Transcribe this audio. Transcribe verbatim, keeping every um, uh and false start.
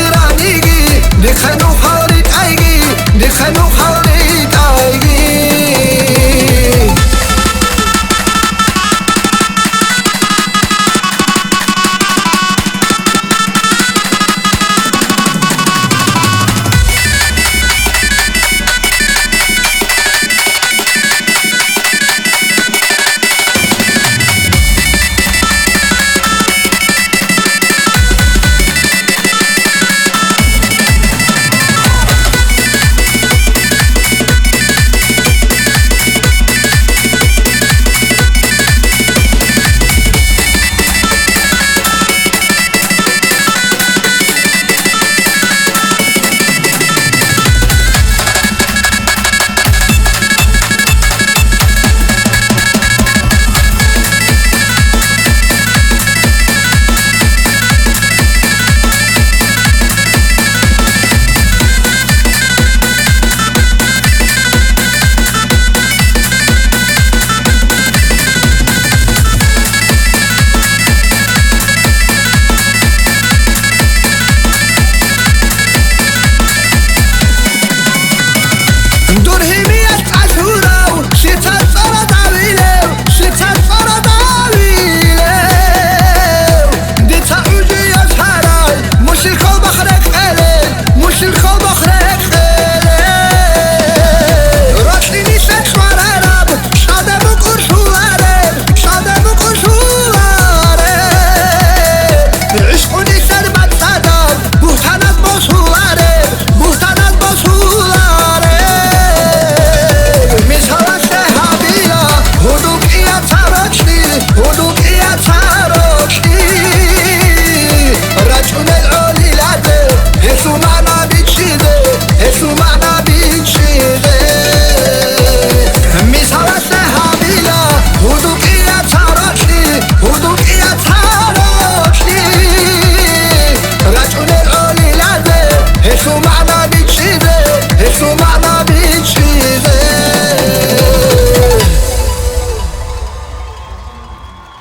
Ираниги, дихъе нухал ритӀайги, дихъе нухал ритӀайги. Дур гьимиялъ кьалъурав, лъица цӀарадавилев, лъица цӀарадавилев. Дица гӀужуялъ гьарай, мушил хьолбахъ рекъелел, мушил хьолбахъ рекъелел. Рокьи нилъер чӀварараб, лъаде букӀурлъулареб, лъаде букӀурлъулареб. ГӀишкъу нилъер бацӀцӀадаб, бугьтаназ босулареб, бугьтаназ босулареб. Мисалалъе гьабила, гьудул кӀияца рокьи, гьудул кӀияца рокьи. РачӀунел гӀолилазе, гьелъул магӀна бичӀчӀизе, гьелъул магӀна бичӀчӀизе. Мисалалъе гьабила, гьудул кӀияца рокьи, гьудул кӀияца рокьи. РачӀунел гӀолилазе, гьелъул магӀна бичӀчӀизе, гьелъул магӀна бичӀчӀизе.